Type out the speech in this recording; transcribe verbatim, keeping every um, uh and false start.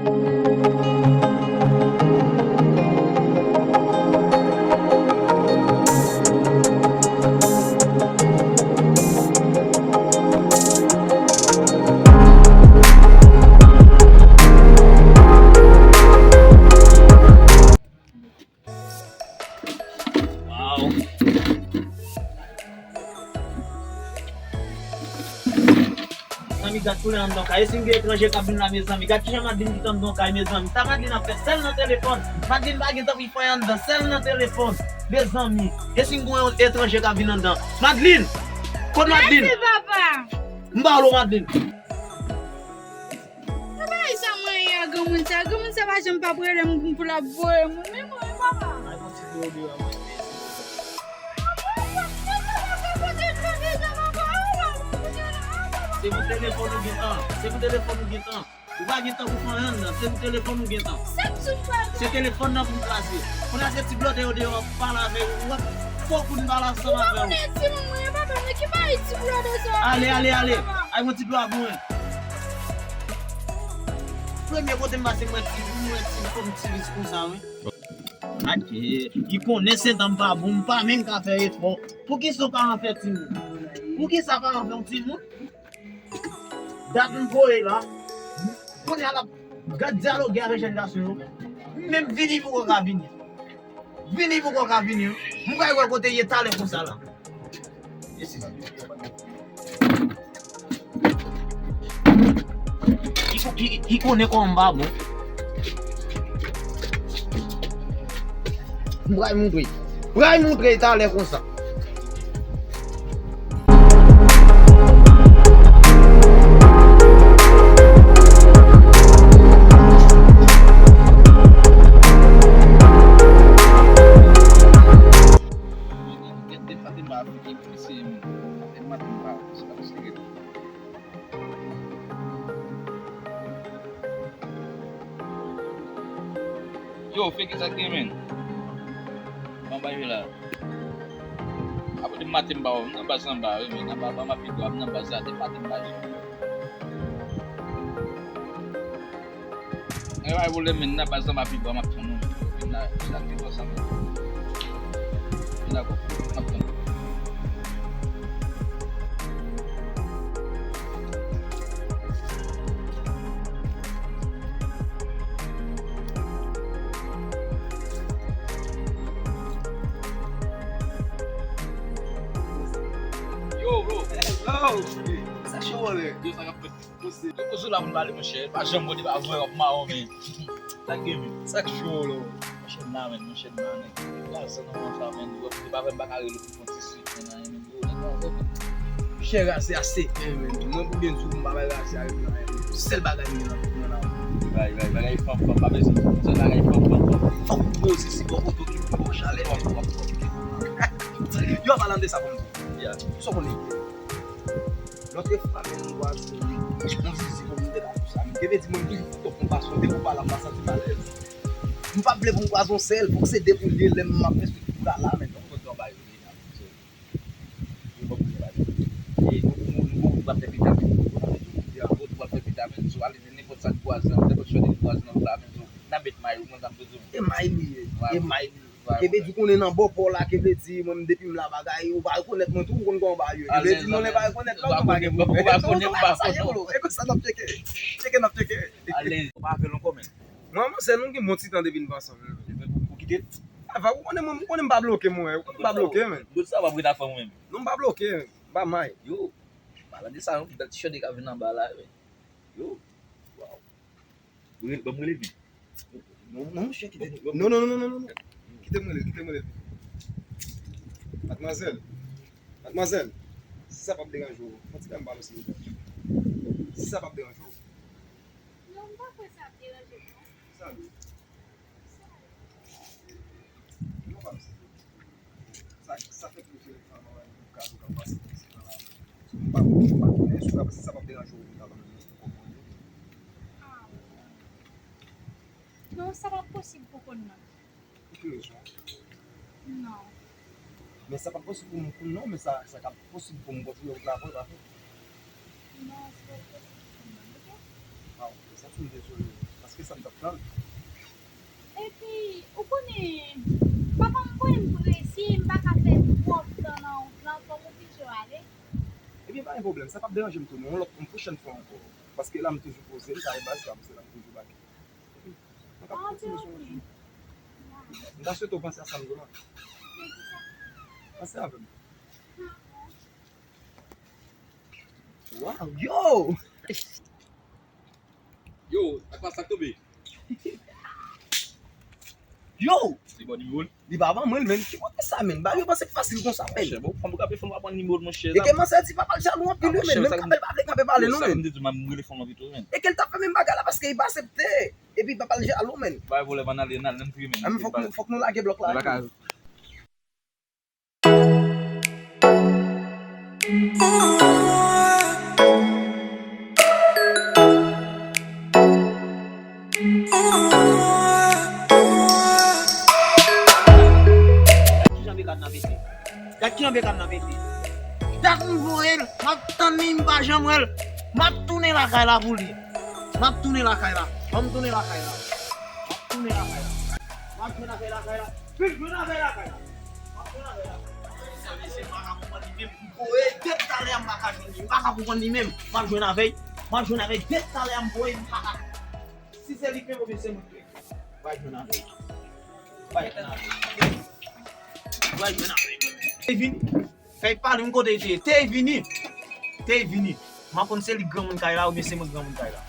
Waw. Mezanmi, gad koulè anndan kay. E si m gen etranje k ap vin la, mezanmi? Gad kijan Madeline kite anndan kay, mezanmi. Sa Madeline ap fè? Sèl nan telefòn. Madeline pa gen tanpri fè anndan, sèl nan telefòn. Mezanmi, e si m gen yon etranje k ap vin anndan? Madeline! Kot Madeline? Mèsi, papa. M pale w, Madeline. Sa bagay sa mwen ye a granmoun sa. Granmoun sa pa janm p ap rele m pou l ap voye moun. Men mwen, papa. Ay, yon ti dlo deyò, mwen. Se pou telefòn ou gentan. Se pou telefòn ou gentan. Ou pa gentan pou fè anyen nan. Se pou telefòn ou gentan. Se telefòn nan pou m kraze. Kounye a se ti blòdè yo deyò ap pale avè w. W ap fò kout m pale ansanm avè w. Ou pa konnen timoun mwen, papa, men ki bagay ti blòdè sa? Ale, ale, ale. Ay, yon ti dlo a pou mwen. Premye kote m pase, mwen ti, mwen ti, kòm ti ris konsa, wi. Ake, li konnen sentan m pa bon, m pa menm ka fè efò. Poukisa paran fè timoun? Poukisa paran fè yon timoun? Dat m voye la. Kounye a l ap gad dyaloge avèk jèn gason yo. Menm vini poko ka vini. Vini poko ka vini. M pral wè kote ye talè konsa la. Li, li, li konnen kòman m pa bon. M pral montre. Pral montre talè konsa. Yo, fè ki sa k gen, men? Ban bay la. Apre depi maten m ba w, m nan baz anba, wi, men anba, anba, anba pi dwa, m nan baz la, depi maten m ba w. Anba pwoblèm, men nan baz anba pi dwa, m ap tann ou. Vin la, vin la, vin la, vin la, m ap tann ou. Yo, bro. Hello. Sa cho, bro. Yo, sa k ap fèt? Yo, poze la pou n pale, monchè. Pa janm mande pa vre, w ap mawon, men. Sa k gen, men? Sa k cho, bro? Monchè, m la, men, monchè, m la, men. Gaz nan mwen sa, men. Yo, se pa vre, m pa ka rele pou fon ti sik, men, anyen, men. Yo, nèg la, men. Chè raze a se en, men. Mwen, pou byen di w, m pa bay raze a regle anyen, men. Sèl bagay m gen nan, nan, nan. Bagay, bagay, bagay fanm, fanm, pa bezwen. Sèl bagay fanm, fanm, fanm. Fòk ou poze si bò kote w ki pi bon chalè, men. W ap pwofite. Yo, an palan de sa pou m di w. Sa w konnen? Lòt fwa, men, m kwaze yon zizi pou m te la pou sa. Men, te vle di, mwen, m toujou tou konpason, depi w pa la, m pa santi m alèz. M pa vle pou m kwaze yon sèl, fòk se depi w ye, lè m ap fè sou ki pou la la, men, donk, konn yon bagay yo deja. So, yo ban m yon bagay. E nou, nou, nou, nou pral fè vitamin. Yo konnen tou, yo konnen tou pral fè vitamin, so, ale nenpòt sa ki kwaze, nenpòt chòt ki kwaze nan wout la, men, so, n a met may, ou konn sa m vle di w. E may li ye, e may li ye. Te vle di konnen nan bò kò la, ke vle di mwen depi m la bagay, ou pa rekonèt mwen tou, ou konn kòman bagay yo. Ke vle di mwen lè pa rekonèt la, ou pa gen pwoblèm. E konsa n ap tcheke. Tcheke n ap tcheke. Alèz. Ou pa avè l ankò, men. Mwen, manzè, nou gen bon ti tan depi n pa ansanm, men. Ou kite l? Ava, ou konnen mwen, ou konnen m pa bloke, mwen. Ou konnen m pa bloke, men. Lòt sa w ap ret ak fanm ou menm? Non, m pa bloke, men. M pa may. Yo. Palan de sa, yon bèl ti chòde k ap vin anba la, men. Yo. Waw. Rele, ban m rele l vin. Non, non, monchè, kite. Non, non, non, non, non, non. Kite m rele l, kite m rele l. Madmwazèl. Madmwazèl, si sa p ap deranje w, fè yon ti kè m pale w, silvouplè. Si sa p ap deranje w. Non, m pa kwè sa ap deranje m, non. Sa l ye? Sa l ye? Non, pa m silvouplè. Sa, sa fè plizyè fwa mwen wè yon kazo k ap pase konsa nan lari. M pa, m pa konnen si sa, si sa p ap deranje w, ou ta ban m yon ti kòb mwen. Ah. Non, sa p ap posib pou konn non. Pou ki rezon? Non. Men sa p ap posib pou m konn non, men sa, sa ka posib pou m kontinye wout la avè w, pa vre? Non, se pa posib pou mwen, oke? Ah, oke, sa fè m dezole. Paske sa m Epi, ou konnen, papa m voye m prese, m pa ka fè twòp tan nan wout lan, fòk ou kite yo ale. Ebyen, pa gen pwoblèm, sa p ap deranje m tou non, yon lòt, yon pwochèn fwa ankò. Paske la, m toujou poze m, sa e baz pa m, se la m toujou bake. Epi, mwen ka kontinye sou wout mwen. M ta swete w panse a sa m di w la. Panse avè m. Waw, yo! Yo, ak pa sa k tonbe? Yo! Se bon nimewo l? Li pa ban mwen l, men. Ki kote sa, men? Ba yo panse k fasil konsa, men. Monchè, bon, fanm ou ka pè fanm ou pa pran nimewo l, monchè. E ke manzè di papa l jalou anpil, wi, men. Menm k apèl pa vle k apèl pale, non, men. Sa m te di, m ap rele fanm lan pito, men. E ke l t ap fè menm bagay la, paske li pa aksepte. Epi papa l jalou, men. Bay vòlè, ban n ale, n al, n al vire, men. Fòk nou, fòk nou lage blòk la. Kijan Bekan nan pete? Gad kijan Bekan nan pete. Dat m voye l, m ap tann li, m pa janm wè l. M ap tounen lakay la pou li. M ap tounen lakay la. Ban m tounen lakay la. M ap tounen lakay la. M ap jwenn avè l lakay la. Vin jwenn avè l lakay la. M ap jwenn avè l lakay la. Mesye, mesye, m pa ka konprann li menm. M voye depi talè a, m pa ka jwenn li. M pa ka konprann li menm. M ap jwenn avè l. M ap jwenn avè l depi talè a, m voye, m pa ka. Si se li k menm oubyen se mwen k menm. M ap jwenn avè l. M ap jwenn avè l. M ap jwenn avè l. Te vini. Fè pale m kote te ye. Te vini. Te vini. M ap konn se li granmoun kay la oubyen se mwen granmoun kay la.